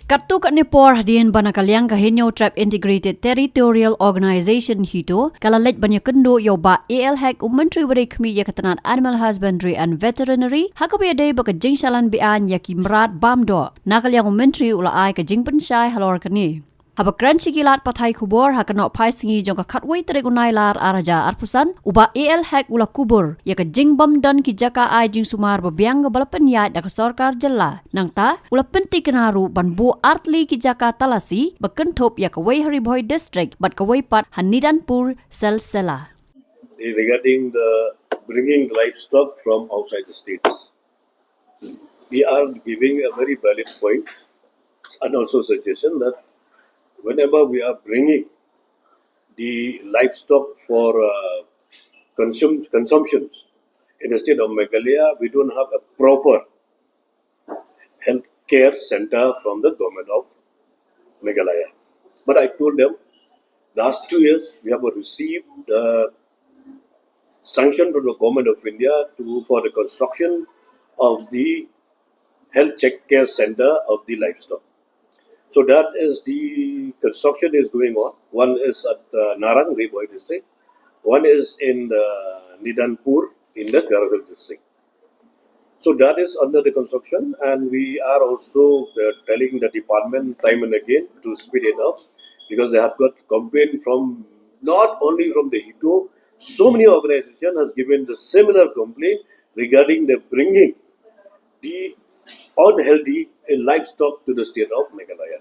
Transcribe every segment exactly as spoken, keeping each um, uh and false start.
Katto katne por hadien ba na ka liang ka Hynñiewtrep Integrated Territorial Organization HITO ka la leit ban ïakynduh ïa u Bah A L Hek, u Myntri ba dei khmih ïa ka tnat Animal Husbandry and Veterinary, ha kaba ïadei bad ka jingshalan be-aiñ ïa ki mrad bam doh. Na ka liang u Myntri u la ai ka jingpynshai halor kane. Haba kren sha ki lad pathai khubor ha ka nohphai sngi jong ka khatwei tarik u Nailar ar hajar arphew san, u Bah A L Hek u la kubur ïa ka jingbymdon ki jaka ai jingsumar ba biang kaba la pynïaid da ka sorkar jylla. Nangta u la pyntikna ruh ban buh artylli ki jaka talasi ba kynthup ïa kawei ha Ri Bhoi District bad kawei pat ha Nidanpur Silsila. Regarding the bringing livestock from outside the states, we are giving a very valid point and also suggestion that whenever we are bringing the livestock for uh, consum- consumptions in the state of Meghalaya, we don't have a proper healthcare center from the government of Meghalaya. But I told them, last two years we have received the sanction from the government of India to for the construction of the health check care center of the livestock. So that is the construction is going on. One is at uh, Narang, Ri Bhoi district. One is in uh, Nidanpur in the Garo Hills district. So that is under the construction, and we are also uh, telling the department time and again to speed it up, because they have got complaint from not only from the HITO, so many organizations has given the similar complaint regarding the bringing the unhealthy uh, livestock to the state of Meghalaya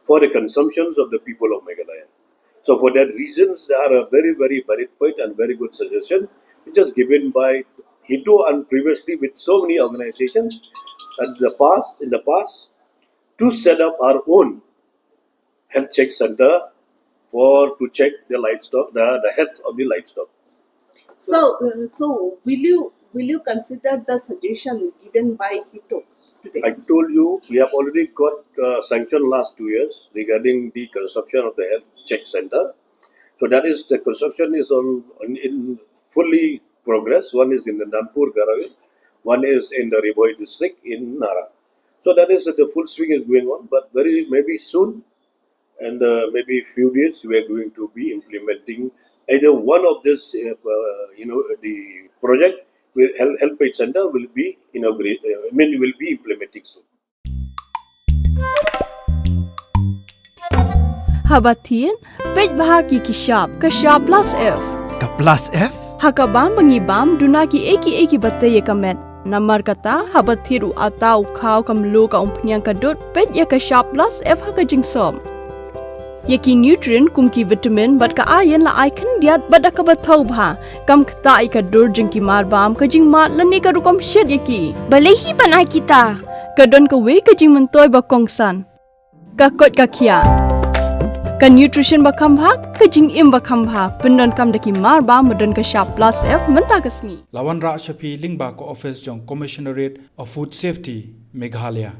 for the consumptions of the people of Meghalaya. So for that reasons, they are a very, very valid point and very good suggestion, which is given by HITO and previously with so many organizations at the past, in the past, to set up our own health check center for to check the livestock, the, the health of the livestock. So, uh, so will you will you consider the suggestion given by HITO today? I told you we have already got uh, sanction last two years regarding the construction of the health check center. So that is the construction is all in, in fully progress. One is in the Nanpur Garo Hills, one is in the Ri Bhoi district in Narang. So that is the full swing is going on, but very maybe soon and uh, maybe few days we are going to be implementing either one of this, uh, uh, you know, the project will help, help aid center will be inaugurated. Uh, I mean, will be implementing soon. Haba thied, peit bha ki ki shap, ka shap plus F. Ka plus F? Ha ka bam ba ngi bam, duna ki ei ki ei ki ba tei ïa ka met. Namar kata, haba thied u ata u khaw ka mluh ka umphniang ka dud, peit ïa ka shap plus F ha ka jingsop. Ïa ki nutrient kum ki vitamin bad ka iron la ai khyndiat bad da kaba thaw bha. Kam ktah ïa ka dur jong ki mar bam, ka jingmad lane ka rukom shet ïa ki. Balei hi ban ai kita? Ka don kawei ka jingmyntoi ba kongsan. Ka koit ka khiah. Ka nutrition ba kham bha, ka jingim ba kham bha. Pyndonkam da ki mar bam ba don ka shap plus F mynta ka sngi. La wanrah sha phi lyngba ka office jong Commissionerate of Food Safety, Meghalaya.